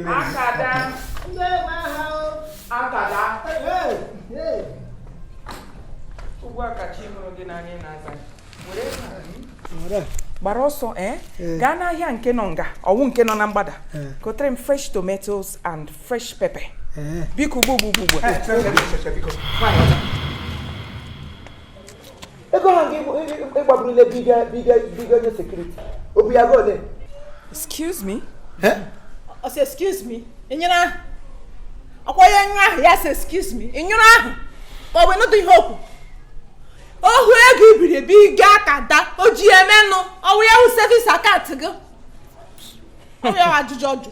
Akada. Akada. Akada. Ugbu a ka chi hụrụ gị n'anya ị na-aza. Were gbara ọsọ eh? Gaa n'ahịa nke nọ nga ọwụ nke nọ na mgbada gotere m fresh tomatoes and fresh pepper. Biko ugbu ugbu ugbu. Ego ha nke ịgbaburule biga biga biga onye security obu ya go ole? Excuse me. Ọ sị excuse me, ị nyere ahụ ọkwa onye nyụrụ ahụ ya sị excuse me, ị nyụrụ ahụ ka ọ bụ ịnụdụ ihe okwu ohu ego ibiri ebi ga ka da o ji eme nụ ọwụ ya wụ savings account gị ọ ya wụ ajụjụ ọjụ.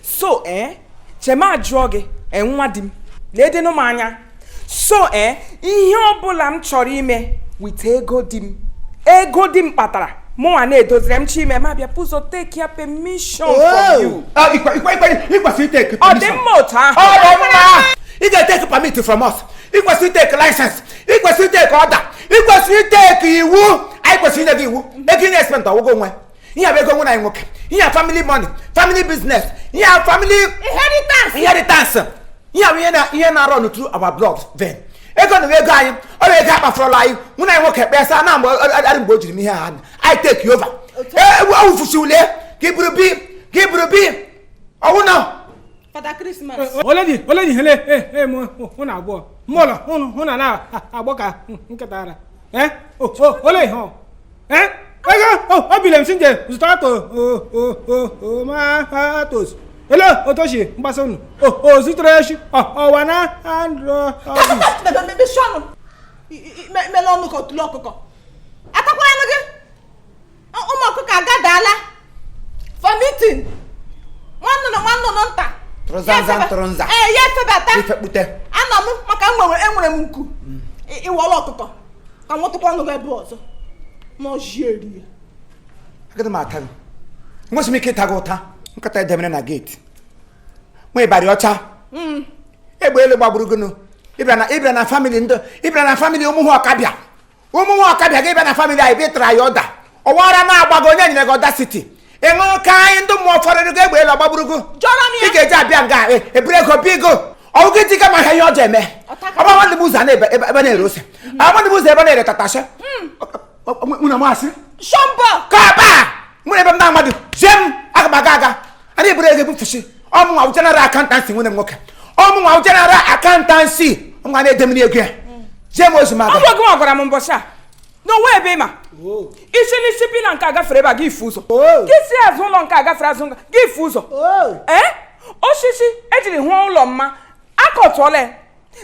So chema ajụọ gị nwa di m ledenụ m anya. So ihe ọbụla m chọrọ ime with ego di m, ego di m kpatara mụnwa na-edoziri m chi ime ma bịa pụzọ take your permission from you. Ikwesịrị itake. Ọ dị mma otu ahụ? Ọ dị mma. Ị ga-etake permit from us, ị kwesịrị itake license, ị kwesịrị itake order, ị kwesịrị itake iwu. Anyị kwesịrị inye gị iwu. Ego ị na-espend ọgwụgwọ onwe ihe a bụ ego nwere anyị nwoke, ihe a family money, family business, ihe a family inheritance. Inheritance. Ihe a bụ ihe na ihe na-arun through our blood vein. Ego na ego anyị, ọ bụ ego akpafurọla anyị. Mụ na anyị nwoke kpesa na mgbe arị mgbe o jiri m ihe ha anyị take over awụfusi ule ka ị bụrụ bi ka ị bụrụ bi ọwụ na Fada Christmas. Ole dị ole dị hele e mụ hụ na abụọ mụlọ hụ hụ na na-agbọ ka nkịta ara eh o ole ihe ọ eh ego o bile m si nje zụtara to o o o tomatoes ele otoshi mgbasa unu o o zụtara echi ọwa na andro. Mechie ọnụ, mele ọnụ ka otulu ọkụkọ atakwara anụ gị. Ụmụ ọkụkọ agadala for meeting, nwannụnụ nwannụnụ nta. Tụrụza tụrụnza. Ee, ya efebata. Ifekpute. Anọ m maka enwere enwere m nku ịwọrọ ọkụkọ ka nwetụkwa ọnụ gị ebe ọzọ n'ọji eri. Agaghị m ata gị, enwesị m ike ịta gị ụta. Nkata edemere na gate nwa ịbarị ọcha egbe elu gbagburu gịnụ. Ịbịa na ịbịa na family ndị ịbịa na family ụmụ ha ọkabịa, ụmụ nwa ọkabịa gị bịa na family anyị bịa tara ya ọda ọwara na-agbago onye nyere gị audacity ịṅụ ka anyị ndị mmụọ fọrọ gị egbe elu ọgbagburu gị. Jọrọ m ya. Ị ga-eji abịa nga eburu ego bigo ọwụ gị dịga ma ihe ọjọọ eme. Ọgba nwanne m ụzọ a na-ebe ebe na-ere ose, nwanne m ụzọ ebe na-ere tatashe nwunye m asị. Shọmbọ. Kọba mụ na ebe m na-amadụ zie m aga m aga aga a na-eburu ego ebufusi. Ọmụ nwa general accountancy nwunye m nwoke, ọmụ nwa general accountancy nwa na-edemiri ego ya zie m ozu m Ọ aga. bụ gị nwa gwara m mbọchị a na onwe ebe ị ma isi n'isi pila nke a gafere ebe a gị ifu ụzọ gị si azụ ụlọ nke a gafere azụ nga gị ifu ụzọ ee osisi ejiri hụọ ụlọ mma akọtụọla ya.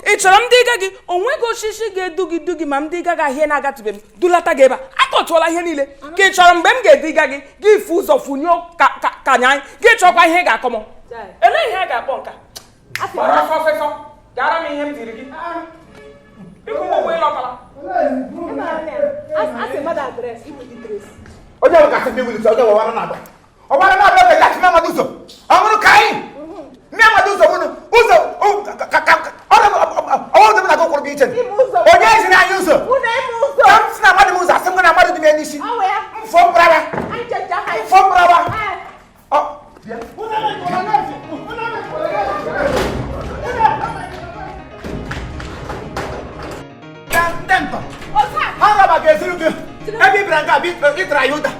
Ị chọrọ m dịga gị onweghị osisi ga-edu gị du gị ma m dịga gị ahịa na-agatụbe m dulata gị ebe a akọtụọla ihe niile ka ị chọrọ mgbe m ga-ediga gị gị ifu ụzọ funio ka ka ka nya anyị gị chọkwa ihe ị ga-akọ m. Elee ihe a ga-akpọ nka gbara ọsọ ọsịsọ gara m ihe m ziri gị biko ụgbọ ịlọtala. Asị mmadụ address iwuli trace. Onye nwe kasị mmiri wulite onye ọwara na-agba ọwara na-agba ebe gasị mmiri amadụ ụzọ ọhụrụ ka anyị mmiri amadụ ụzọ wụnụ ụzọ ọwụrụ m na gị kwụrụ gị iche. Onye eziri anyị ụzọ? Unu ime ụzọ. Ka m si na amadụ m ụzọ asị m gị na amadụ dị m ya n'isi. Ọwụ ya. Mfọ mbrawa. Anyị checha ha. Mfọ mbrawa. Ee. Ọ ndị ntọ. Otu a. Ha rọba ga-ezuru gị ebe ị bịara nke a bụ ịtara ya ụda.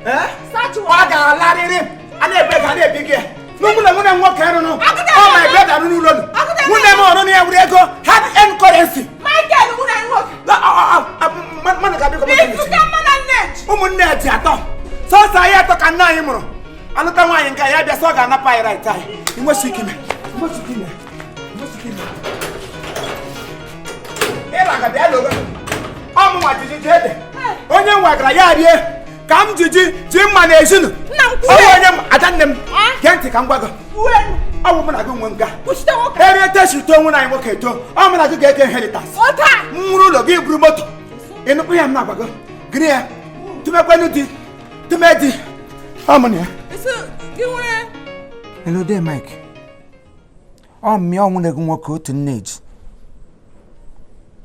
Eh? Search Ọ ga-alarịrị a na-ebe ga na-ebi gị n'ụmụ na nwunye m nwoke rụnụ. Agụda. Ọ my brother rụnụ ụlọ nụ. Agụda. Nwunye m ọrụ ya wuru ego hard earned currency. Michael nwunye anyị nwoke. Mmadụ ga-abịa kọmọ. Ifuka mmanụ nneji. Ụmụnne ya dị atọ, sọsọ anyị atọ ka nna anyị mụrụ. Alụta nwaanyị nke ya bịa sọ ọ ga-anapụ anyị right anyị. Inwesi ike ime, inwesi ike ime, inwesi ike ime ịra ga bịa lụrụ ọmụ nwa jiji ji ede onye nwagara ya rie ka m jiji ji mma na ezinu. Nna m kwuwe. Ọ bụ onye m ada nne m. Ah? Gee ntị ka m gwa gị. Uwenu. Ọ bụ mụ na gị nwe nga. Kwuchite nwoke. Erie teshi too nwụ na anyị nwoke eto ọ mụ na gị ga-eke inheritance. Otu a. M nwụrụ ụlọ gị buru moto ịnụkwu ya m na-agwa gị gịnị ya tụmekwenu di tụme di ọ mụ na ya. Isi gị nwere. Hello there, Mike. Ọ mmịa ọnwụ gị nwoke otu nne ji.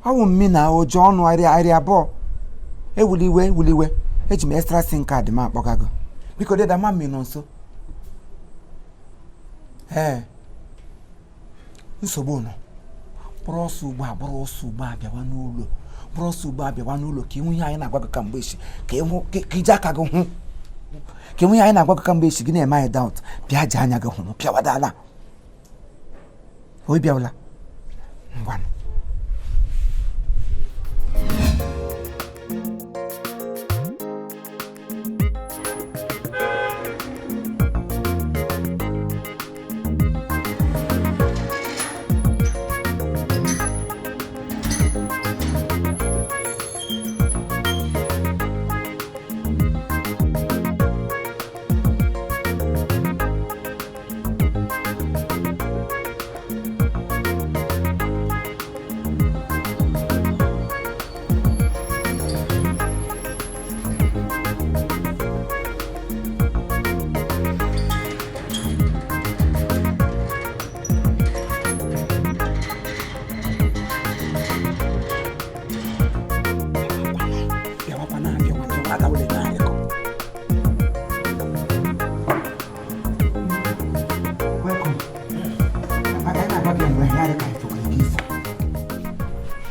Ọ wụ mmi na ụjọ ọnụ arịa arịa abụọ. Ewuliwe ewuliwe eji m extra sim card m akpọga gị. Biko deda ma mi nọ nso. Ee, nsogbu nọ. Bụrụ ọsọ ugbu a, bụrụ ọsọ ugbu a bịawa n'ụlọ. Bụrụ ọsọ ugbu a bịawa n'ụlọ ka ịhụ ihe anyị na-agwa gị kamgbe echi, ka ịhụ ka iji aka gị hụ. Ka ịhụ ihe anyị na-agwa gị kamgbe echi gị na-eme anyị doubt. Bịa ji anya gị hụ pịawadala. O bịawala. Ngwanụ.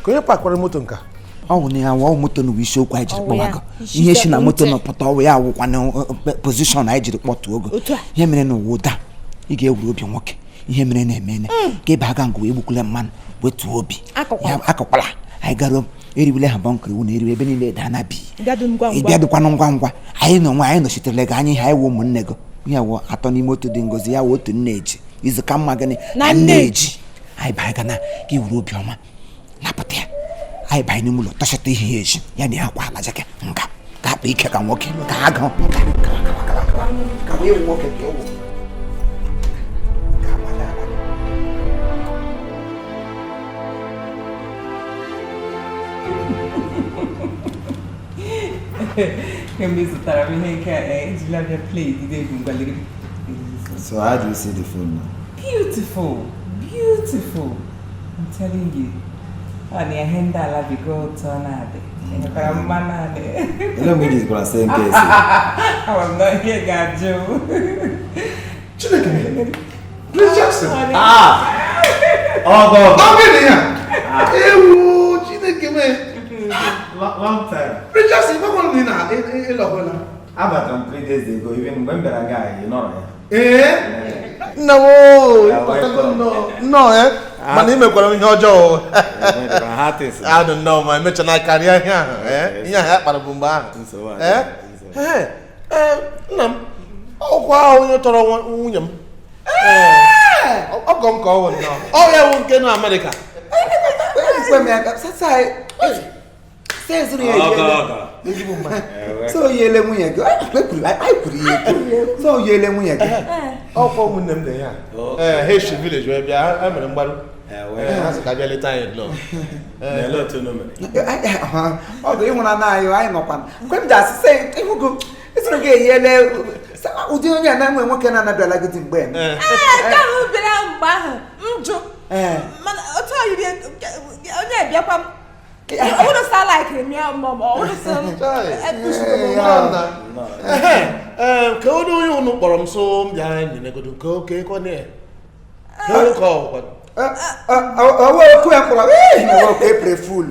Ka onye pakwara moto nka ọ wụ na ya wụ moto na isiokwu anyị jiri kpọwa gị ihe si na moto nọ pụta ọwụ ya awụkwa na pozishọn anyị jiri kpọtuo ogo. Ihe mere na ụwa ụda ị ga-ewuru obi nwoke, ihe mere na-emene ka ebe aga ngụ egbukwula mmanụ wetuo obi akọkwala. Anyị gara eriwule ha bọnkịrị wụ na eriwe ebe niile daa na bi ịbịadụkwanụ ngwa ngwa. Anyị na onwe anyị nọchitere gị anya ihe anyị wụ ụmụnne gị, ihe wụ atọ n'ime otu dị ngozi ya wụ otu nne eji izu ka mma gịnị na nne eji. Anyị baa na ka iwuru obi ọma napụta ya. Anyị banye n'ime ụlọ tọchata ihe ya eji ya na ya akwa ala jake nga ka akpa ike ka nwoke ka agụ nga ka wee nwoke ka ewu. Kemgbe zụtara m ihe nke a ejila bịa play gide egwu ngwaligide. So how do you see the phone now? Beautiful, beautiful. I'm telling you. Ọ na ihe ndị ala bigo ụtọ na-adị. Enyekwara mma naanị. Ele mgbe iji gwara sị nke esi. Awa m na ihe ga-ajụ. Chineke m. Prince Jackson. Ah! Ọgọ. Ọ gịnị ya? Ewu Chineke m. Long time. Prince Jackson, ịgbakwara na ị na-ịlọkwala. Abatara m 3 days ago, even mgbe m bịara nga ị nọrọ ya. Ee? Nna m nnọọ eh? Mana ị mekwara m ihe ọjọọ. Adụ nnọọ ma emechana karịa ihe ahụ ihe ahụ ya kpara bụ mgbe ahụ. Ee, nna m ọkwa onye tọrọ nwunye m. Ọgọ m ka ọ wụ nnọọ. Ọ ya wụ nke nọ Amerịka. So yele nwunye gị anyị kwuru ya ekwu. So yele nwunye gị. Ọkwa ụmụnne m dị ya. Ee, ha esi village wee bịa, ha mere mgbaru. Ha sị ka bịa leta anyị nnọọ. Ọ bụ ịhụnanya anyị anyị nọkwa. Mgbe m ji asị sị ịhụgo ịsịrị gị eyele ụdị onye a na-enwe nwoke na-anabịala gị dị mgbe. Ee, nke ahụ bịara mgbe ahụ m jụ. Mana otu ọ yiri onye bịakwa m. Ọwụrụ sa laikiri m ya ma ọwụrụ sa Ka onye onye unu kpọrọ m so m bịa nyenegodo nke oke kwana ya. Ka ọ Ọwọ́ okwu ya mkpọrọ ee oke April Fool.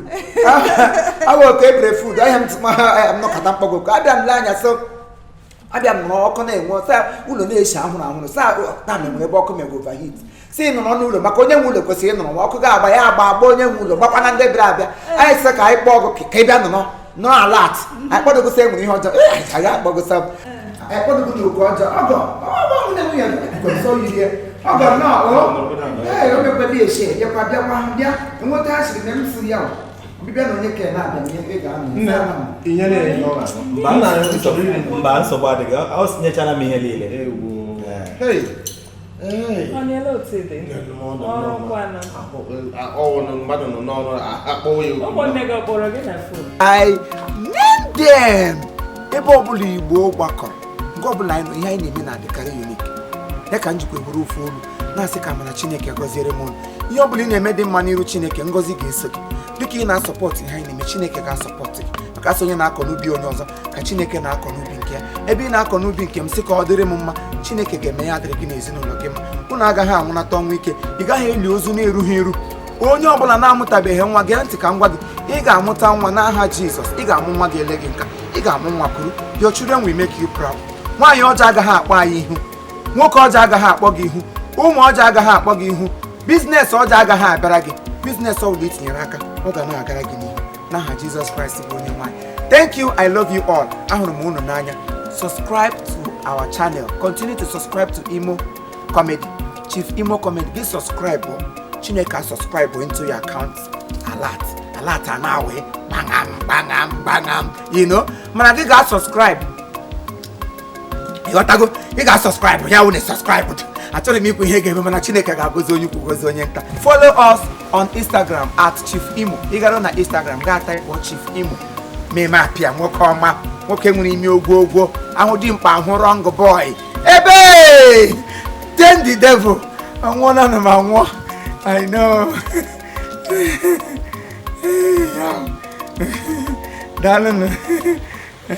Awọ oke April Fool ahịa m nọkọta mkpọgo abịa m lee anya so abịa m nọrọ ọkụ na-enwe sa ụlọ na-eshi ahụrụ ahụrụ sa na nwere ebe ọkụ mego overheat si nọrọ n'ụlọ maka onye nwe ụlọ kwesịrị ịnọrọ nwa ọkụ ga-agba ya agba agba onye nwe ụlọ gbakwana ndị bịara abịa anyị sị ka anyị kpọọ ọgụ ka ị bịa nọrọ nọrọ alat anyị kpọdogosa enwere ihe ọjọọ ee anyị akpọgosa anyị kpọdogo na oke ọjọọ ọgọ ọgọ nwunye nwunye gị sọ yiri ya ọgọ nọọ ee o mekwela eshi bịakwa bịakwa bịa enweta ha siri na m siri ya ọbịbịa na onye ka na-abịa na ị ga-anọ Mba nsogbu adịghị, ọ sinyechara m ihe niile. I name them. Ebe ọbụla Igbo gbakọrọ nke ọbụla anyị nọ ihe anyị na-eme na-adịkarị unique ya ka njikwa ewere ofu olu Na-asị ka amara Chineke gọziere m unu. Ihe ọ bụla ị na-eme dị mma n'iru Chineke, ngọzi ga-eso gị. Dịka ị na-asọpọtụ ihe anyị na-eme, Chineke ga-asọpọtụ gị, maka asị onye na-akọ n'ubi onye ọzọ ka Chineke na-akọ n'ubi nke ya. Ebe ị na-akọ n'ubi nke m, sị ka ọ dịrị m mma, Chineke ga-eme ya dịrị gị n'ezinụlọ gị mma. Unu agaghị anwụnata ọnwụ ike, ị gaghị eli ozu na-erughị eru. Onye ọbụla na-amụtabeghị nwa, gee ntị ka m gwa gị, ị ga-amụta nwa n'aha Jizọs. Ị ga-amụ nwa ga-ele gị nka, ị ga-amụ nwa kwuru. Your children will make you proud. Nwaanyị ọjọọ agaghị akpọ anyị ihu, nwoke ọjọọ agaghị akpọ gị ihu, ụmụ ọjọọ agaghị akpọ gị ihu, business ọjọọ agaghị abịara gị. Business ọbụla i tinyere aka, ọ ga na-agara gị n'ihu n'aha Jizọs Kraịst bụ onye nwaanyị. Thank you, I love you all. Ahụrụ m unu n'anya. Subscribe to our channel, continue to subscribe to Imo Comedy, Chief Imo Comedy. Gị subscribe, Chineke subscribe into your account. Alert, alert a na-awe gbangam gbangam gbangam. Mana gị ga-subscribe, ịghọtago? Ị ga-subscribe ya wụ na subscribe. Achọrọ m ikwu ihe ga-eme, mana Chineke ga-agọzi onye ukwu, gozi onye nta. Follow us on Instagram @ChiefImo. Ị gara na Instagram, gaa type Chief Imo, meme apịa. Nwoke ọma, nwoke nwere imi ogwo ogwo ahụ, dị mkpa ahụ, wrong boy ebe ten the devil anwụọla na m anwụọ. I know. Daalụnụ.